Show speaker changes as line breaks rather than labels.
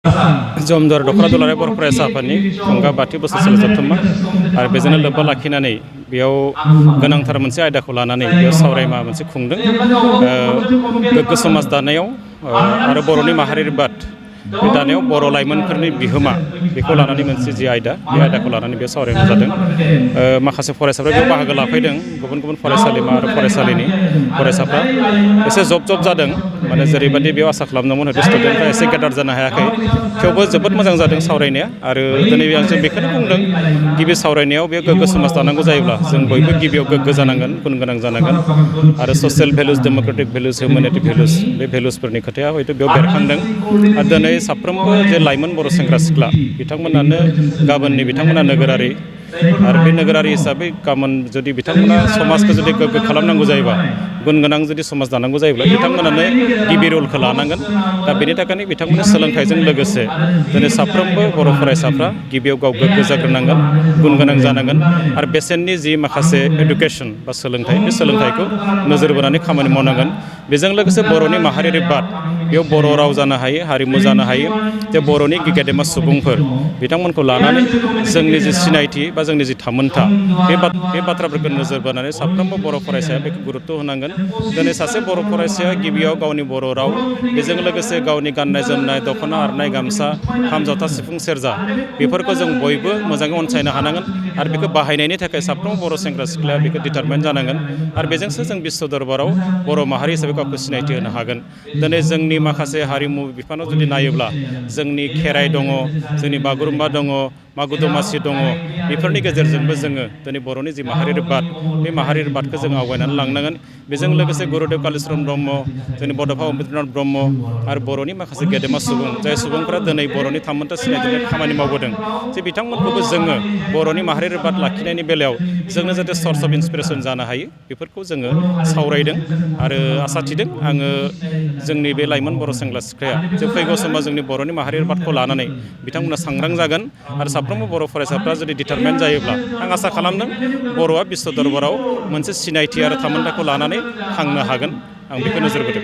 जमदुवार दख'रा दुलाराय बर' फरायसा आफादनि थुंगा बाथि बोसोरसेल जोबथुमा आरो बेजोंनो लोब्बा लाखिनानै बेयाव गोनांथार मोनसे आयदाखौ लानानै बेयाव सावरायमा मोनसे खुंदों। गोग्गो समाज दानायाव आरो बर'नि माहारियारि बाद बे दानायाव बर' लाइमोनफोरनि बिहोमा बेखौ लानानै मोनसे जि आयदा बे आयदाखौ लानानै बेयाव सावरायनाय जादों। माखासे फरायसाफ्रा बेयाव बाहागो लाफैदों। गुबुन गुबुन फरायसालिमा आरो फरायसालिनि फरायसाफ्रा एसे जब जादों, माने जेरैबायदि बेयाव आसा खालामदोंमोन हयथ' स्टुडेन्टफ्रा एसे गेदार जानो हायाखै, थेवबो जोबोद मोजां जादों सावरायनाया। आरो दिनै जों बेखौनो बुंदों, गिबि सावरायनायाव बे गोग्गो समाज दानांगौ जायोब्ला जों बयबो गिबियाव गोग्गो जानांगोन, गुन गोनां जानांगोन आरो ससियेल भेलुस, डेम'क्रेटिक भेलुस, हिउमेनिटि भेलुस, बे भेलुसफोरनि खोथाया हयथ' बेयाव बेरखांदों। आरो दिनै साफ्रोमबो जे लाइमोन बर' सेंग्रा सिख्ला बिथांमोनानो गाबोननि बिथांमोना नोगोरारि, आरो बे नोगोरारि हिसाबै गाबोन जुदि बिथांमोना समाजखौ जुदि गोग्गो खालामनांगौ जायोबा, गुन गोनां जुदि समाज दानांगौ जायोब्ला बिथांमोनानो गिबि रलखौ लानांगोन। दा बेनि थाखायनो बिथांमोननि सोलोंथाइजों लोगोसे दिनै साफ्रोमबो बर' फरायसाफ्रा गिबियाव गाव गोग्गो जाग्रोनांगोन, गुन गोनां जानांगोन आरो बेसेननि जि माखासे इडुकेसन बा सोलोंथाइ, बे सोलोंथाइखौ नोजोर बोनानै खामानि मावनांगोन। बेजों लोगोसे बर'नि माहारियारि बाद, बेयाव बर' राव जानो हायो, हारिमु जानो हायो, जे बर'नि गेदेमा सुबुंफोर बिथांमोनखौ लानानै जोंनि जि सिनायथि बा जोंनि जि थामोनथा, बे बाथ्राफोरखौ नोजोर बोनानै साफ्रोमबो बर' फरायसाया बेखौ गुरुत्त' होनांगोन। दिनै सासे बर' फरायसाया गिबियाव गावनि बर' राव, बेजों लोगोसे गावनि गाननाय जोमनाय, दख'ना, आर'नाइ, गामसा, खाम, जथा, सिफुं, सेरजा, बेफोरखौ जों बयबो मोजाङै अनसायनो हानांगोन। आरो बेखौ बाहायनायनि थाखाय साफ्रोमबो बर' सेंग्रा सिख्लाया बेखौ डिटारमेन्ट जानांगोन। आरो बेजोंसो जों बिश्व दरबाराव बर' माहारि हिसाबै गावखौ सिनायथि होनो हागोन। दिनै जोंनि माखासे हारिमु बिफानाव जुदि नायोब्ला जोंनि खेराइ दङ, जोंनि बागुरुम्बा दङ, मागो दमासि दङ, बेफोरनि गेजेरजोंबो जोङो दिनै बर'नि जि माहारियारि बाद, बे माहारियारि बादखौ जों आवगायनानै लांनांगोन। बेजों लोगोसे गुरुदेव कालिचरन ब्रह्म, जोंनि बड'फा उपेन्द्रनाथ ब्रह्म आरो बर'नि माखासे गेदेमा सुबुं, जाय सुबुंफोरा दिनै बर'नि थामोनथा सिनायथिनि खामानि मावबोदों, जे बिथांमोनखौबो जोङो बर'नि माहारियारि बाद लाखिनायनि बेलायाव जोंनो जाहाथे सर्स अफ इन्सपिरेसन जानो हायो, बेफोरखौ जोङो सावरायदों। आरो आसा थिदों आङो जोंनि बे लाइमोन बर' सेंग्रा सिख्लाया जे फैगौ समाव जोंनि बर'नि माहारियारि बादखौ लानानै बिथांमोना सांग्रां जागोन। आरो साफ्रोमबो बर' फरायसाफ्रा जुदि डिटारमेन्ट जायोब्ला आं आसा खालामदों बर'आ बिश्व दरबाराव मोनसे सिनायथि आरो थामोनथाखौ लानानै थांनो हागोन। आं बेखौ नोजोर बोदों।